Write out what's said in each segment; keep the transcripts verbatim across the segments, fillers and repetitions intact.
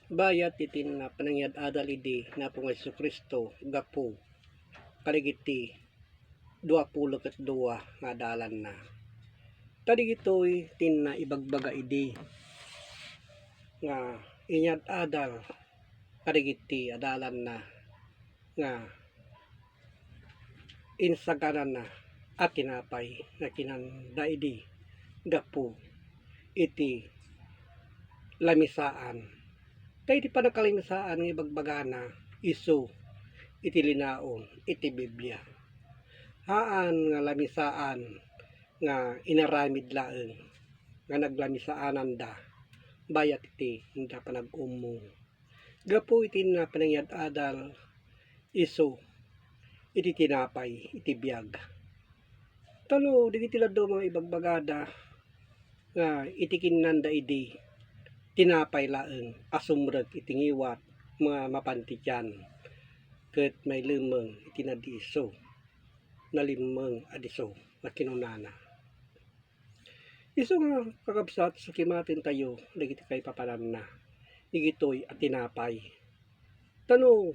Bayat iti na panangyad-adal idi ni Apo nga Jesu-Cristo gapu kadagiti dua pulo ket dua nga adalanna. Ta digitoy ti na ibagbaga idi nga inyad-adal kadagiti adalanna nga insaganana a tinapay nga kinanda idi gapu iti lamisaan. Ta iti panakalamisaan nga ibagbagana isu iti linaon iti Biblia. Haan nga lamisaan nga inaramid laeng nga naglamisaananda bayat iti inda panag-ummong. Gapu iti na panangyad-adal isu iti tinapay iti biag. Ta no dagiti dadduma nga ibagbagada nga iti kinnanda idi tinapay laeng a sumrek iti ngiwat nga mapan ti tiyan ket mailemmeng iti nadisso, nalimmeng a disso nga kinunana. Isu nga kakabsat, sakimaten tayo dagiti kaipapananna digitoy a tinapay. Ta no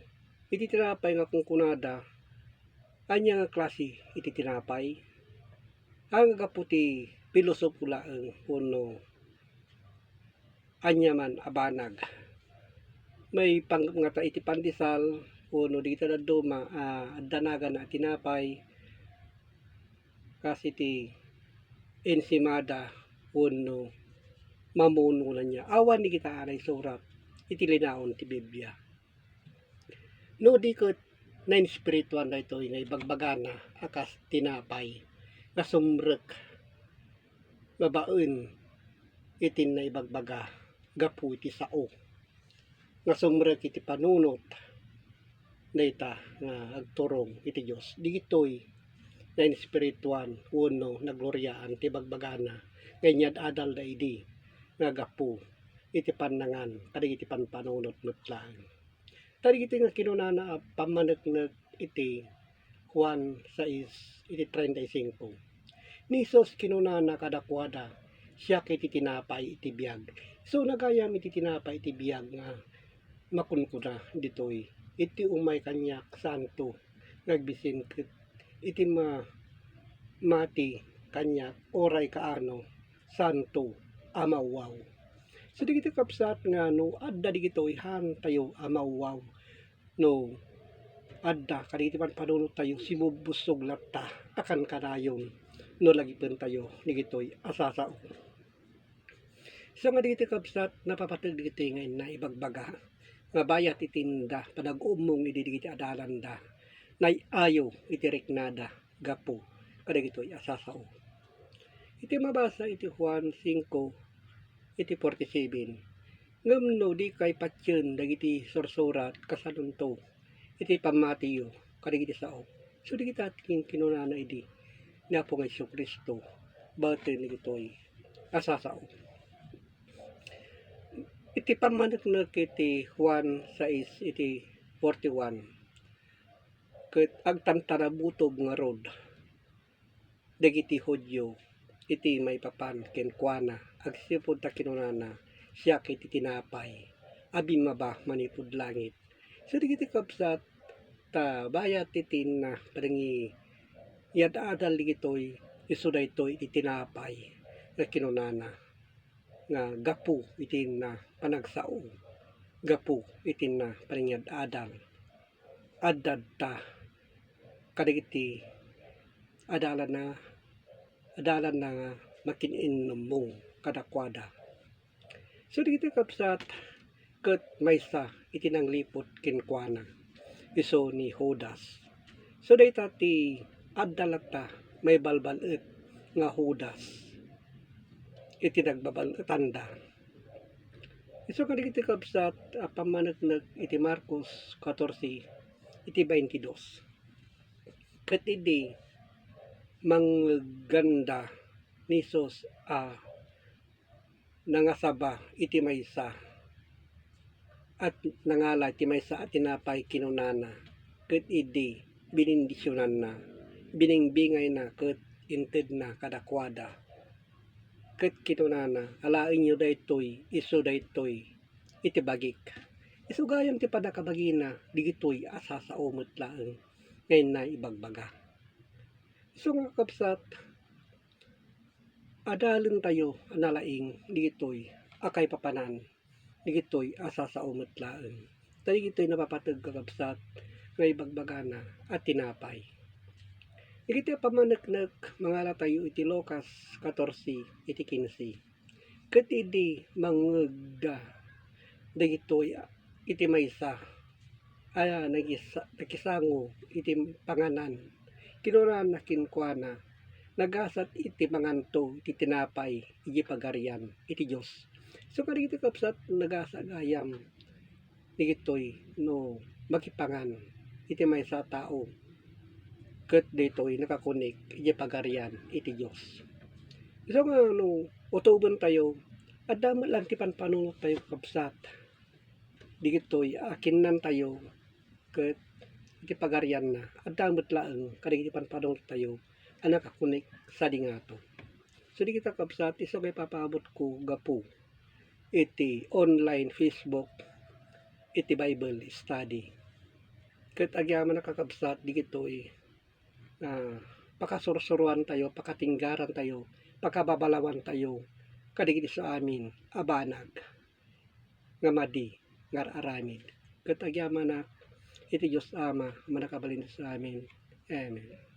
iti tinapay nga kunkunada, ania nga klase iti tinapay? Haan nga gapu ti pilosopo laeng wenno ania man a banag. Maipanggep ngata iti pandesal wenno dagiti dadduma a adda naganna a tinapay, kas iti ensimada wenno mamuno ania. Awan dagita a naisurat iti linaon ti Biblia. No di ket nainspirituan daytoy nga ibagbagana a kas tinapay nga sumrek babaen iti naibagbaga gapu iti sao nga sumrek iti panunot dayta nga agturong iti Dios. Digitoy nainspirituan wenno nagloriaan ti bagbagana nga inyad-adalda idi nga gapu iti pannangan kadagiti panpanunot met laeng. Ta dagiti nga kinunana a pammaneknek iti Juan sais iti treinta y cinco. Ni Jesus kinunana kadakuada, "Siak iti tinapay iti biag." So, nagayam iti tinapay iti biag nga makunkuna ditoy, "Iti umay kaniak, saanto nga agbisin ket iti ma-, mati kaniak, uray kaano, saanto a mawwaw." So, dagiti kabsat nga no adda digitoy, haantayo a mawwaw no adda kadagiti panpanunottayo, sibubbusog latta a kankanayon no lagipentayo digitoy a sasao. Isu nga dagiti kabsat, napapateg dagiti nga inna ibagbaga nga bayat iti inda panag-ummong idi dagiti adalanda, nay-ayo iti riknada gapu kadagitoy a sasao. Iti mabasa iti Juan cinco, iti forty-seven, "Ngem no dikay patien dagiti sursurat, kasanonto iti pammatiyo kadagiti sao?" So, dagita ti kinunana idi ni Apo nga Jesu-Cristo baeten dagitoy a sasao. Iti pammaneknek iti Juan sais iti forty-one, ket agtantanabutob ngarud dagiti Judio iti maipapan kenkuana agsipud ta kinunana, "Siak iti tinapay a bimmaba manipud langit." So, dagiti kabsat, ta bayat iti inna panangiyad-adal digitoy, isu daytoy iti tinapay nga kinunana nga gapu iti inna panagsao, gapu iti inna panangiyad-adal. Adda ta kadagiti adalana, adalanna nga makin-inummong kadakuada. So, dagiti kabsat, ket maysa iti nangliput kenkuana, isu ni Judas. So, dayta ti adda latta maibalbal-et nga Judas iti nagbabal-etanda. Isu nga dagiti kabsat a pammaneknek iti Marcos catorce, iti baintidos. Ket idi mangngegganda ni Jesus a nangasaba iti maysa, at nangala iti maysa a tinapay, kinunana, ket idi binindisionanna, biningbingayna ket intedna kadakuada. Ket kinunana, "Alaenyo daytoy, isu daytoy iti bagik. Isu gayam ti pannakabagina, digitoy a sasao met laeng nga inna ibagbaga. Isu nga kakabsat, adalentayo a nalaing digitoy a kaipapanan, digitoy a sasao met laeng. Ta digitoy napapateg, kakabsat, nga ibagbagana a tinapay. Digitoy a pammaneknek, mangalatayo iti Lucas katorse iti kinse. Ket idi mangngegda dagitoy iti maysa a nagis-, nakisango iti panganan, kinunana kenkuana, "Nagasat iti manganto iti tinapay iti Pagarian iti Dios." So, kadagiti kabsat, nagasat gayam dagitoy no makipangan iti maysa a tao ket daytoy nakakunik iti Pagarian iti Dios. Isu nga no utobentayo, adda met laeng ti panpanunottayo, kabsat. Dagitoy a kinnantayo ket iti pagarianna, adda met laeng kadagiti panpanunottayo a nakakunik sadi ngato. So, dagita, kabsat, isu nga ipapaabotko gapu iti online Facebook iti Bible study. Ket agyamanak, kakabsat, dagitoy, ah, pakasursuroantayo, pakatinggarantayo, pakababalawantayo kadagiti sa amin a banag nga madi nga ar-aramid. Ket agyamanak iti Dios Ama a mannakabalin sa amin. Amen.